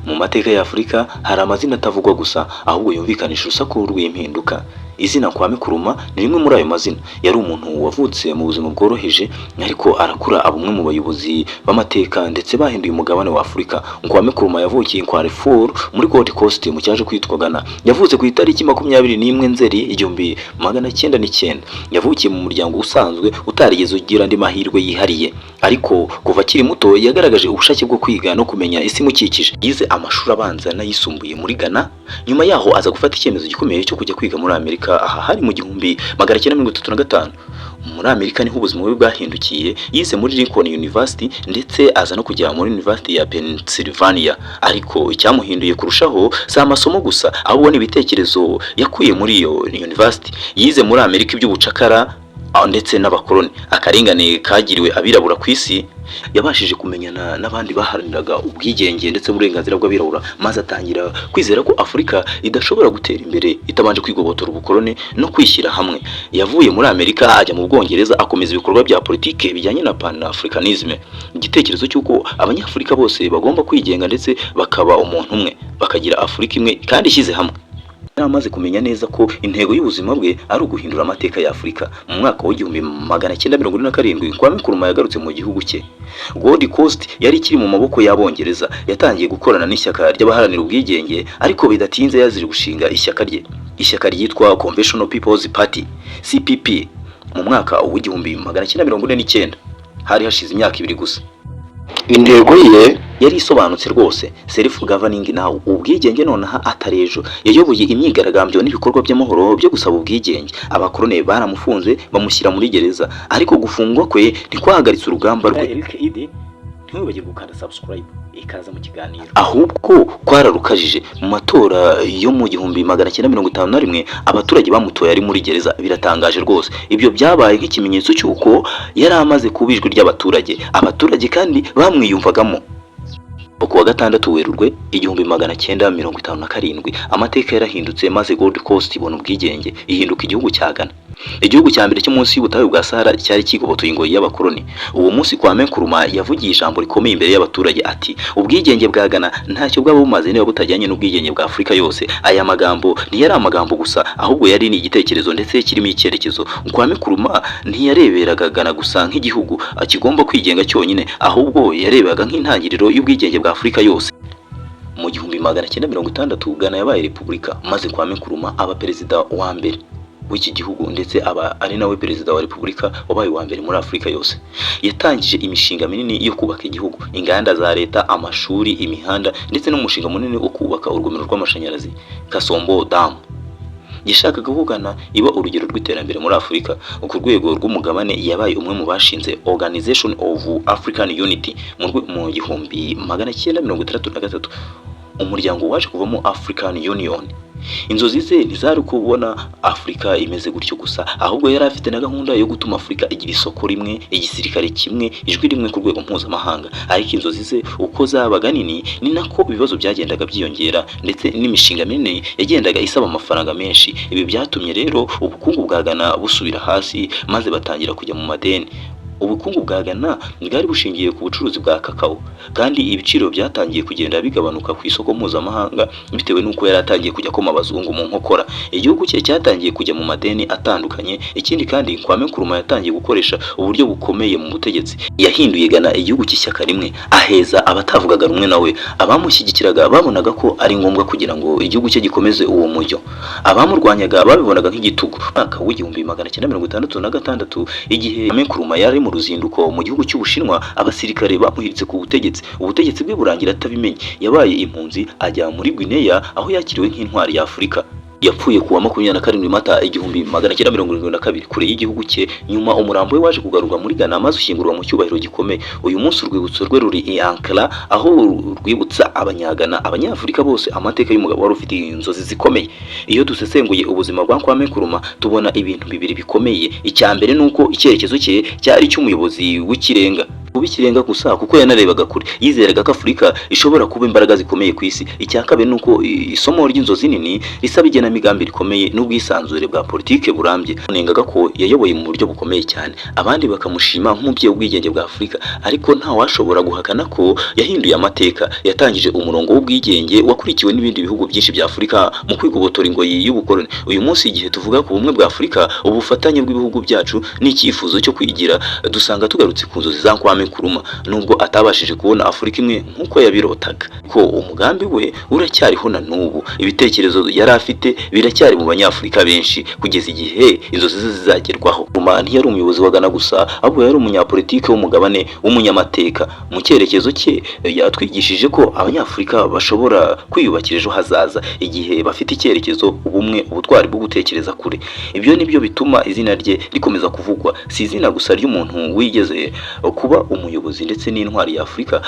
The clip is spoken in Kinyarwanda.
Mu mateka ya Afurika hari amazina atavugwa gusa, ahubwo yumvikanisha urusaku rw'impinduka. Izina Kwame Nkrumah ni rimwe muri ayo mazina. Yari umuntu wavutse mu buzima bworoheje, ariko arakura aba umwe mu bayobozi b'amateka ndetse bahinduye umugabane wa Afurika. Kwame Nkrumah yavukiye Nkroful muri Gold Coast, mu cyaje kwitwa Ghana. Yavutse ku itariki 21 Nzeri 1909. Yavukiye mu muryango usanzwe utarigeze ugira andi mahirwe yihariye, ariko kuva akiri muto yagaragaje ubushake bwo kwiga no kumenya isi imukikije. Yize amashuri abanza n'ayisumbuye muri Ghana. Nyuma yaho aza gufata icyemezo gikomeye cyo kujya kwiga muri Amerika. Aha hari mu 1935. Muri Amerika niho ubuzima bwe bwahindukiye. Yize muri Lincoln University, ndetse aza no kujya muri University ya Pennsylvania. Ariko icyamuhinduye kurushaho si amasomo gusa, ahubwo ni ibitekerezo yakuye muri iyo university. Yize muri Amerika iby'ubucakara ndetse n'abakoloni, akarengane kagiriwe abirabura ku isi. Yabashije kumenyana n'abandi baharaniraga ubwigenge ndetse n'uburenganzira bw'abirabura, maze atangira kwizera ko Afurika idashobora gutera imbere itabanje kwigobotora ubukoloni no kwishyira hamwe. Yavuye muri Amerika ajya mu Bwongereza, akomeza ibikorwa bya politike bijyanye na Pan-Africanism, igitekerezo cy'uko Abanyafurika bose bagomba kwigenga ndetse bakaba umuntu umwe, bakagira Afurika imwe kandi ishyize hamwe. Yari amaze kumenya neza ko intego y'ubuzima bwe ari uguhindura amateka ya Afurika. Mu mwaka wa 1947, Kwame Nkrumah yagarutse mu gihugu cye. Gold Coast yari ikiri mu maboko y'Abongereza. Yatangiye gukorana n'ishyaka ry'abaharanira ubwigenge, ariko bidatinze yazije gushinga ishyaka rye, ishyaka ryitwa Convention People's Party, CPP, mu mwaka wa 1949. Hari hashize imyaka 2 gusa. Intego ye yari isobanutse rwose: self governing now, ubwigenge nonaha atari ejo. Yayoboye imyigaragambyo n'ibikorwa by'amahoro byo gusaba ubwigenge. Abakoloni baramufunze, bamushyira muri gereza, ariko gufungwa kwe ntikwahagaritse urugamba rwe. Eric Idi, ntiwibagirwe gukanda subscribe. Ikaze mu kiganiro. Ahubwo kwararukajije. Mu matora yo mu 1951, abaturage bamutoye ari muri gereza. Biratangaje rwose. Ibyo byabaye nk'ikimenyetso cy'uko yari amaze kuba ijwi ry'abaturage. Abaturage kandi bamwiyumvagamo. Ku wa 6 Werurwe 1957, amateka yarahindutse, maze Gold Coast ibona ubwigenge, ihinduka igihugu cya Ghana, igihugu cya mbere cyo munsi y'ubutayu bwa Sahara cyari kigobotoye ingoyi y'abakoloni. Uwo munsi Kwame Nkrumah yavugiye ijambo rikomeye imbere y'abaturage ati: "Ubwigenge bwa Ghana ntacyo bwaba bumaze niba butajyanye n'ubwigenge bwa Afurika yose." Aya magambo ntiyari amagambo gusa, ahubwo yari ni igitekerezo ndetse kirimo icyerekezo. Kwame Nkrumah ntiyareberaga Ghana gusa nk'igihugu kigomba kwigenga cyonyine, ahubwo yarebaga nk'intangiriro y'ubwigenge bwa Afurika yose. Mu 1960, Ghana yabaye repubulika, maze Kwame Nkrumah aba perezida wa mbere w'iki gihugu, ndetse aba ari nawe perezida wa repubulika wabaye uwa mbere muri Afurika yose. Yatangije imishinga minini yo kubaka igihugu: inganda za leta, amashuri, imihanda, ndetse n'umushinga munini wo kubaka urugomero rw'amashanyarazi, Akosombo Dam. Yashakaga ko Ghana iba urugero rw'iterambere muri Afurika. Ku rwego rw'umugabane, yabaye umwe mu bashinze Organization of African Unity mu 1963, umuryango waje kuvamo African Union. Inzozi ze ntizari kubona Afurika imeze gutyo gusa, ahubwo yari afite na gahunda yo gutuma Afurika igira isoko rimwe, igisirikare kimwe, ijwi rimwe ku rwego mpuzamahanga. Ariko inzozi ze uko zabaga nini, ni nako ibibazo byagendaga byiyongera, ndetse n'imishinga minini yagendaga isaba amafaranga menshi. Ibi byatumye rero ubukungu bwa Ghana busubira hasi, maze batangira kujya mu madeni. Ubukungu bwa Ghana bwari bushingiye ku bucuruzi bwa kakao, kandi ibiciro byatangiye kugenda bigabanuka ku isoko mpuzamahanga bitewe n'uko yari atangiye kujya akoma abazungu mu nkokora. Igihugu cye cyatangiye kujya mu madeni atandukanye. Ikindi kandi, Kwame Nkrumah yatangiye gukoresha uburyo bukomeye mu butegetsi. Yahinduye Ghana igihugu cy'ishyaka rimwe, aheza abatavugaga rumwe nawe. Abamushyigikiraga babonaga ko ari ngombwa kugira ngo igihugu cye gikomeze uwo mujyo, abamurwanyaga babibonaga nk'igitugu. Mwaka wa 1966, igihe Kwame Nkrumah yari mu ruzinduko mu gihugu cy'Ubushinwa, abasirikare bamuhiritse ku butegetsi. Ubutegetsi bwe burangira atabimenye. Yabaye impunzi, ajya muri Guinea, aho yakiriwe nk'intwari ya Afurika. Yapfuye kuwa 27 Mata 1972, kure y'igihugu cye. Nyuma umurambo we waje kugarurwa muri Ghana, maze ushyingurwa mu cyubahiro gikomeye. Uyu munsi urwibutso rwe ruri i Ankara, aho rwibutsa Abanyagana, Abanyafurika bose, amateka y'umugabo wari ufite inzozi zikomeye. Iyo dusesenguye ubuzima bwa Kwame Nkrumah, tubona ibintu bibiri bikomeye. Icya mbere ni uko icyerekezo cye cyari icy'umuyobozi w'ikirenga. Kuba bw'ikirenga gusa, kuko yanarebaga kure. Yizeraga ko Afurika ishobora kuba imbaraga zikomeye ku isi. Icya kabiri ni uko isomo ry'inzozi nini risaba igenamigambi rikomeye n'ubwisanzure bwa politike burambye. Nengaga ko yayoboye mu buryo bukomeye cyane, abandi bakamushima nk'umubyeyi w'ubwigenge bwa Afurika, ariko nta washobora guhakana ko yahinduye amateka. Yatangije umurongo w'ubwigenge wakurikiwe n'ibindi bihugu byinshi bya Afurika mu kwigobotora ingoyi y'ubukoloni. Uyu munsi, igihe tuvuga ku bumwe bwa Afurika, ubufatanye bw'ibihugu byacu n'icyifuzo cyo kwigira, dusanga tugarutse ku nzozi za Kwame Nkrumah. Nubwo atabashije kubona Afurika imwe nk'uko yabirotaga, ko umugambi we uracyariho na n'ubu. Ibitekerezo yari afite biracyari mu Banyafurika benshi kugeza igihe inzozi ze zizagerwaho. Nkrumah ntiyari umuyobozi wa Ghana gusa, ahubwo yari umunyapolitike w'umugabane w'umunyamateka. Mu cyerekezo cye yatwigishije ko Abanyafurika bashobora kwiyubakira ejo hazaza igihe bafite icyerekezo, ubumwe, ubutwari bwo gutekereza kure. Ibyo nibyo bituma izina rye rikomeza kuvugwa. Si izina gusa ry'umuntu wigeze kuba umuyobozi ndetse n'intwari ya Afurika.